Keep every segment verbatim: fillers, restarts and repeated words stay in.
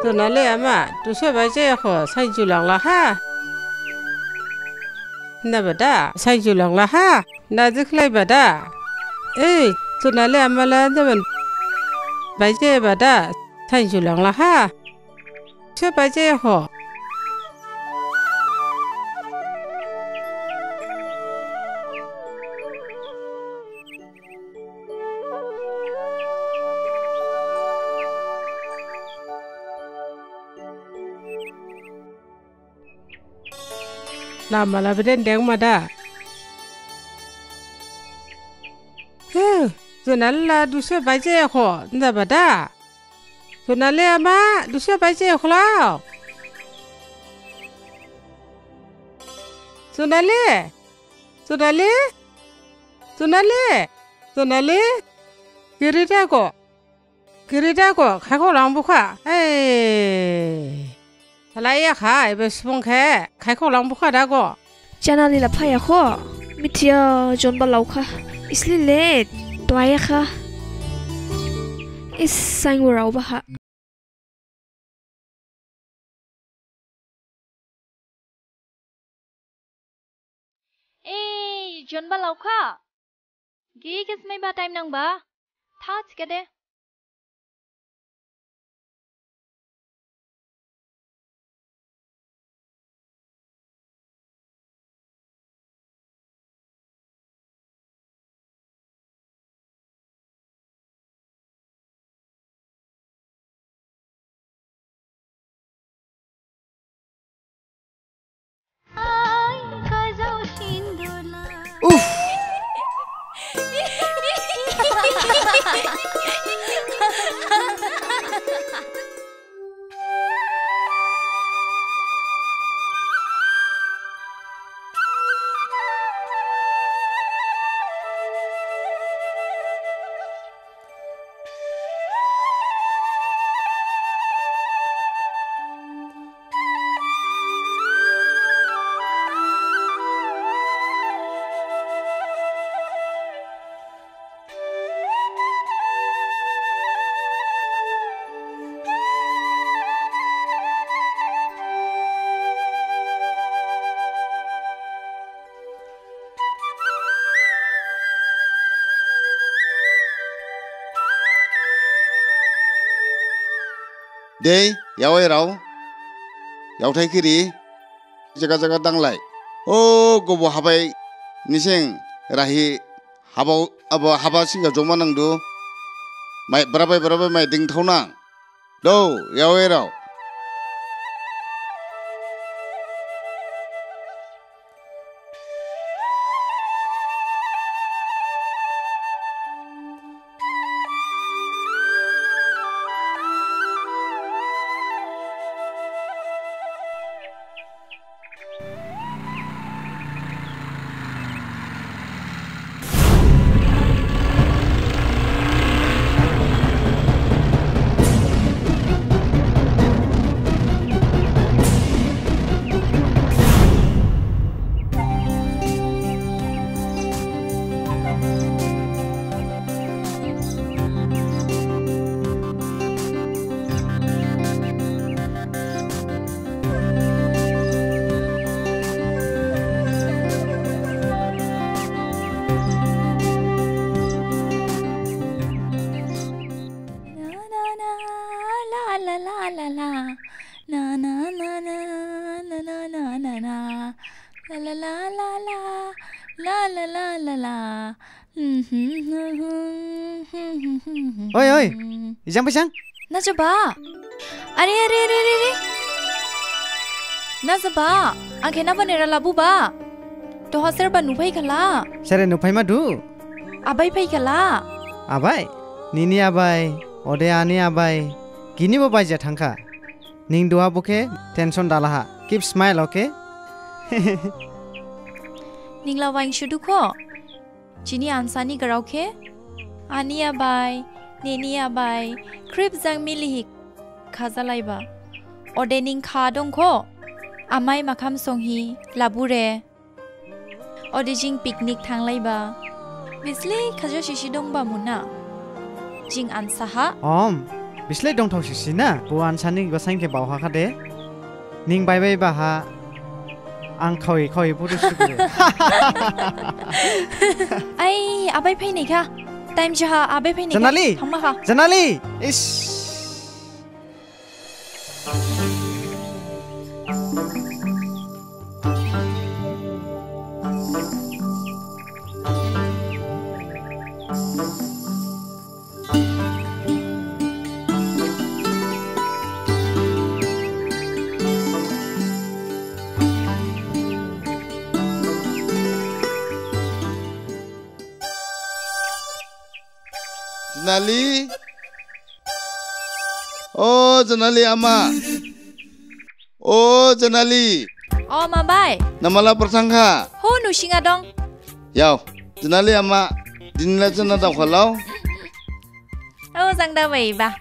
Jonali ama, duso baije kho, sainju langla ha. Nabada, sainju langla ha. Naji khlaiba da. Ei, Jonali ama la jaban baije bada, sainju langla ha. Duso baije kho. Lama la beden deng mada. Huh, Jonali la duso baije kho, nda bada. Jonali ama, duso baije kho lao. Jonali, Jonali, Jonali, Jonali. Giri da kho. Giri da kho, khaikho lang bukha. Ei. Salaiya kha, ebe subung khe, khaikho lang bukha da kho. Jonali la phaiya kho. Mithiya, jonba laokha. Isli late. Duhaiya kha. Is saingu raoba ha. Ei, jonba laokha. Gi khe smaiba time nangba. Tha thikhade. Uff! Dei, yaowairao, yaothai khiri, jaga jaga danglai. O, gobo habai nising rahi habao, abo haba singga joma nangdu. Mai, brabai, brabai, mai dingthaonang. Dou, yaowairao. Oi, oi, ijang paisang? Na jaba? Are, are, are, are, are. Na jaba? Ang khe nabani era labuba? Duha sereba nuphai khala? Sere nuphai madu? Abai phai khala? Abai? Nini abai, ode ani abai. Gini bo baija thangkha. Ning duha bo khe tension dalaha. Keep smile, okay? Ning la waing sudu kho? Jini ansani grao khe, ani abai, nini abai, khrip jang milihi khajalaiba. Ode ning kha dongkho, amai makham songhi labure. Ode jing picnic thanglaiba. Bisli khajo sisi dongba muna. Jing ansaha. Om, Bislei dongthao sisi na, bo ansani gosang khe baoha khade. Ning baibai baha, ang khawi khawi photo shoot khe. Ai, abai phainai kha. Time jaha, abai phainai kha. Janali! Thangma kha. Janali! Is! Janali. O Janali ama. O Janali. O mabai. Namala phrang thangkha? Ho, nusinga dong. Yao, Janali ama, dinila jana daokhalao. O jang da bai ba.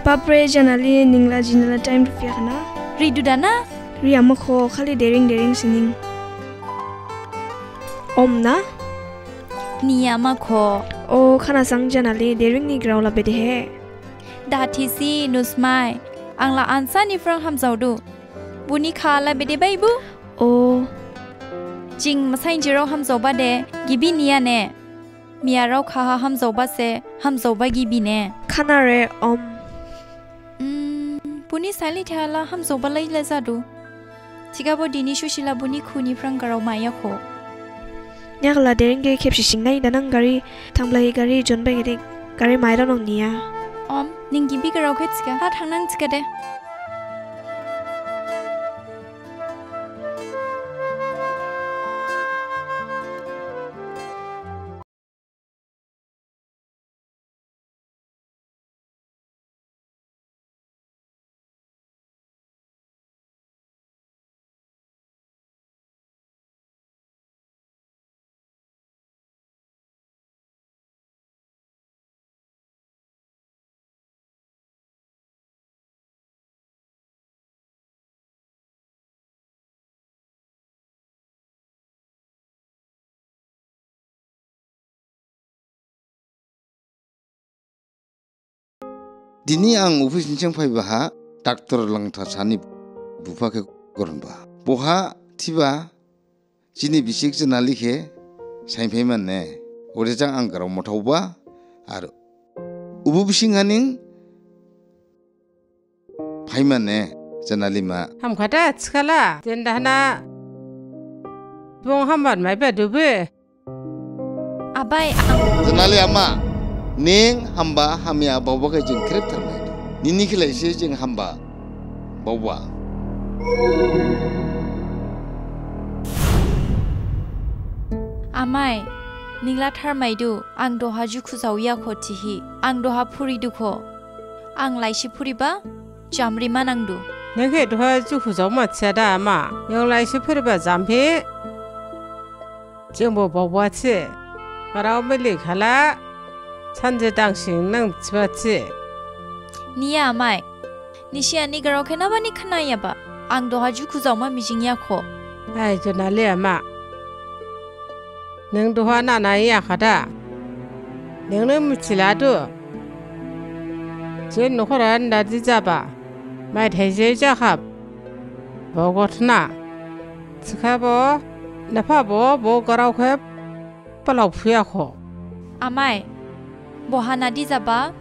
Bapre, Janali, ningla jinala time riphiya khana? Ridu dana? Ri ama kho, khali dering dering sining. Om na? Ni ama kho. O, khanasang Janali, dering ni grao la bedehe? Dathisi, nusmai. Angla ansa ni phrang hamjaodu. Buni khala bede baibu? O. Jing masainjirao hamjaoba de, gibi niya ne. Miyarao khaha hamjaoba se, hamjaoba gibi ne. Khanare om. Mm, buni sali thala hamjaoba lai la jadu. Thikhabo dini susila buni khuni phrang grao maiya kho. Nyakla dering ge khepsi singnai danang gari, thangblai gari, jonbai gari, gari mairao nang niya. Om, ning gibi grao khe thikha, ha thangnang thikha de. Dini ang office ni jang phaiba ha, doctor Langthasani bupha khe goronba. Boha thiba, jini bisik Janali khe sainphai mane, ode jang ang grao mathaoba, ar ubu bising haning phaimane, Janali ma. Hamkhada thikhala, jendahna, bong hambat maiba dube. Abai, ang Janali ama, ning hamba hamya baoba khe jing khrip tharmaidu. Nini khlai se jing hamba baoba. Amai, ningla tharmaidu, ang duha jukhu jaoya kho thihi, ang duha phuridu kho. Ang laisi phuriba, jamrima nangdu. Ningkhe duha jukhu jaoma thiya da ama, ning laisi phuriba jamphi. Jingbo baoba thi, grao mili khala, sanje dangsing nang thiba thi. Niya amai, nisi ani grao khe nabani khnayaba, ang duha jukhu jaoma mijingya kho. Ai, Janali ama. Ning duha nana iya khada. Ning ning mithiladu. Je nokhora nadi jaba. Maithai je jakhab. Bo gothna. Thikhabo, naphabo, bo grao khe phalao phuya kho. Amai, boha nadi jaba,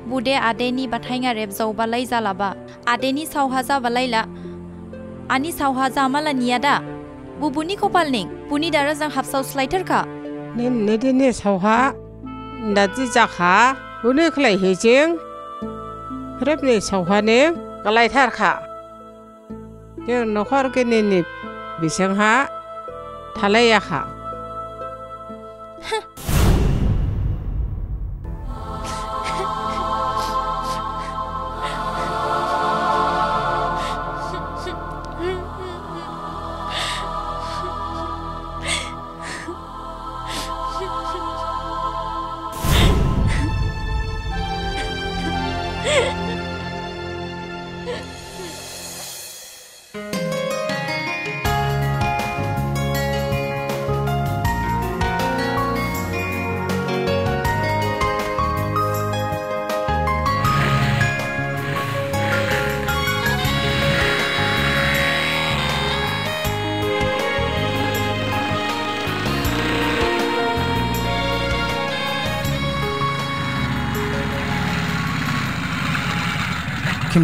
bude adeni bathainga rebjaoba lai jalaba. Adeni saoha jaba laila. Ani saoha jamala niya da. Bu buni khopal ning, buni dara jang habsao slaitharkha. Nin nedini saoha, nadi jakha, buni khlaihi jing, rebni saoha ning, khlaitharkha. Jing nokhor gini ni bising ha, thalaiyakha.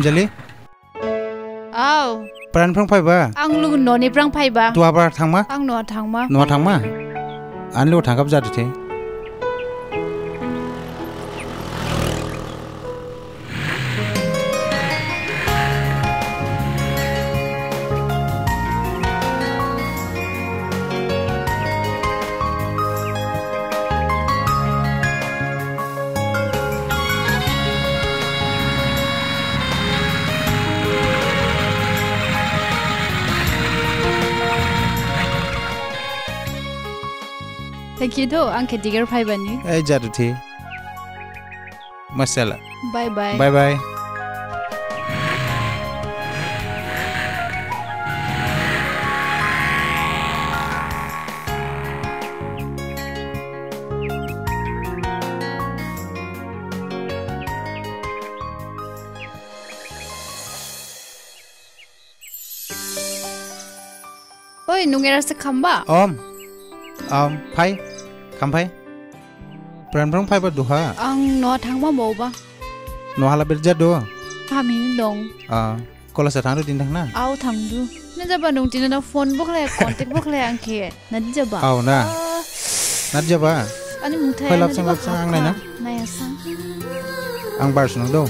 Jali? Aw. Pran phrang phaiba? Ang lugu noni phrang phaiba. Duha bara thangma? Ang noha thangma. Noha thangma? Ani lugu thangkhap jadu the. Thank you tho, ang khe diger phaibani. Ei, jadu the. Masala. Bye bye. Bye bye. Oi, nung era se khamba? Om. Om, phai. Kham phai. Pran phrang phaiba duha? Ang noha thangma baoba. Noha la bede jadu? Hamhi dong. Ah, college ha thangdu dini thangna? Aw thangdu. Nadi jaba nung dini na phone bo khlaiya, contact bo khlaiya ang khe. Nadi jaba? Aw na. Ah. Nadi jaba? Ani muthai. Phai lapsang lapsang ang naina. Naiya sang. Ang bar sunang dong.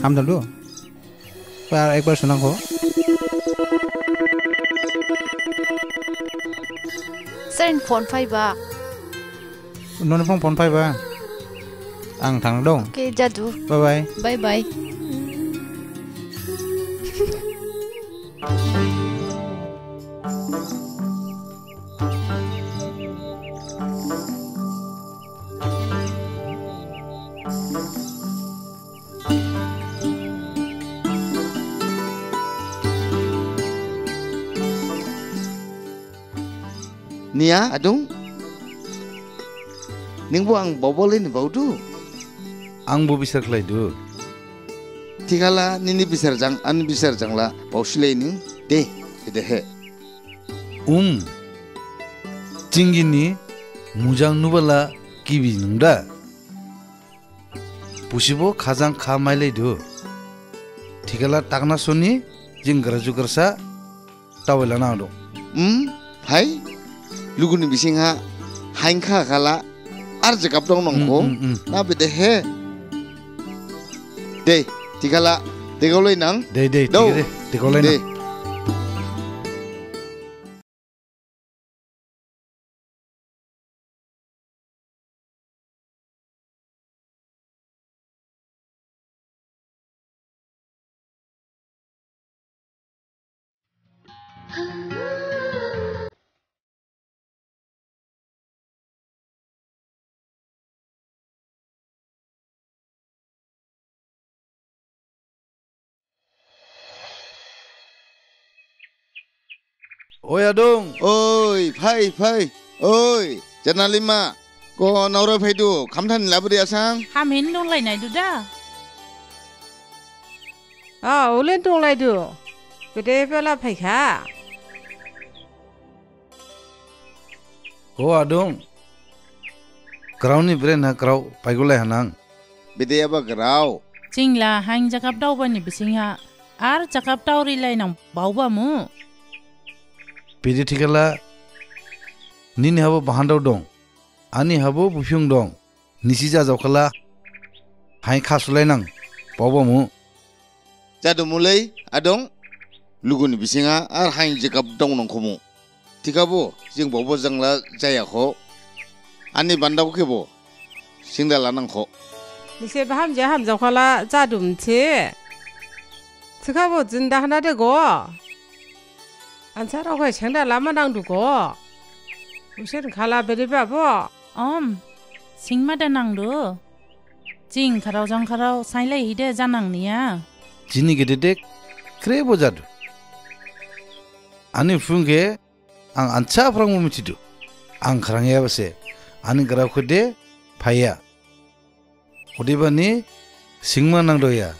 Hamdam du. Par ekbar sunang kho. Sir ni phone phaiba. Noni phone phone phaiba. Ang thang dong. Okay, jadu. Bye bye. Bye bye. Niya, adung? Ningbo ang baobalai ni baodu? Angbo bisar khlaidu. Thikhala nini bisar jang ani bisar jang la baosilai ning de, bedehe. Um, jing gini mujang nubala gibi nungda. Busibo khajang kha mailaidu. Thikhala takna soni jing graju grasa tawai lana dong. Um, hai, luguni bisingha haingkha khala ar jekap dong nongkho. Um, um, um. Na bedehe. De, thikhala, degaolai nang. De, de, dou. Thikhala, degaolai nang. De. Oi adung. Oi, phai, phai. Oi, Janalima. Ko naora phaidu, khamthan labri asang. Hamhin donglai naidu da. A, olen donglaidu. Bede bela phaikha. Ho adung. Grao ni bren ha grao paigulai hanang. Bede aba grao. Jingla haing jakap daobani bisingha. Ar jakap daorilai nang baobamu. Bede thikhala nini habo bahandao dong. Ani habo buphiung dong. Nisi jajaokhala haing khasulai nang baobamu. Jadu mulai adung, luguni bisingha ar haing jekap dong nangkhomu. Thikhabo jing baoba jangla jayakho. Ani bandao khebo singda lanangkho. Nisi baham je hamjaokhala jadu mse. Thikhabo jinda hana de go. Ansarao khe sengda lama nangdu go. Usen khala bede babo. Om, singma da nangdu. Jing kharao jang kharao sainlai hide janang niya. Jini gede de khrebo jadu. Ani phung khe ang ansa phrangbo mithidu. Ang khrangya base ani grao khe de phaiya. Odebani singma nangdoya,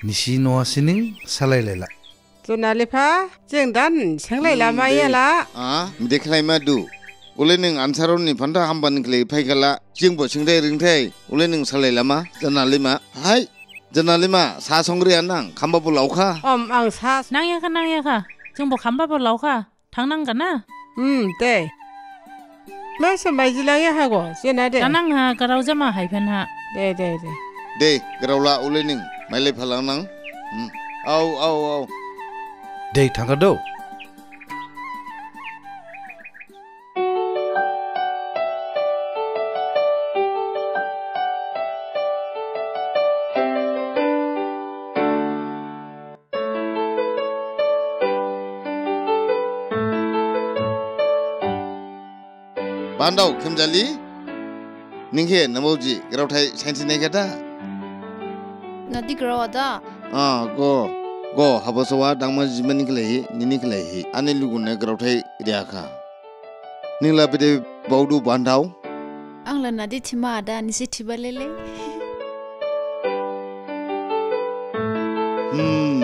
nisi noha sining salai laila. Jonalipha, jing dan senglai lama yala. A, mide khlaima du. Ule ning ansarao ni phantha hamba ni khlai phaikhala, jingbo singthai ringthai, ule ning salai lama, janalima. Hai, janalima, sa songri anang, khamba bo laokha. Om, ang sa. Nangyakha, nangyakha. Jingbo khamba bo laokha. Thangnang gana? Hmm, de. Masa maiji langya hago, jena de. Danang ha, garao jama haiphen ha. De, de, de. De, garao la ule ning, mailai phalangnang. Hmm. Au, au, au. De, thangkha do. Bandao, Khemjali, ning khe nabauji graothai sainthi nai kha da? Nadi grao da? Ah, go, go, habasaoha dangma jimani khlaihi, nini khlaihi, ani lugu ne graothai riyakha. Ningla bede baodu Bandao? Angla nadi thima da, nisi thiba lele. Hmm.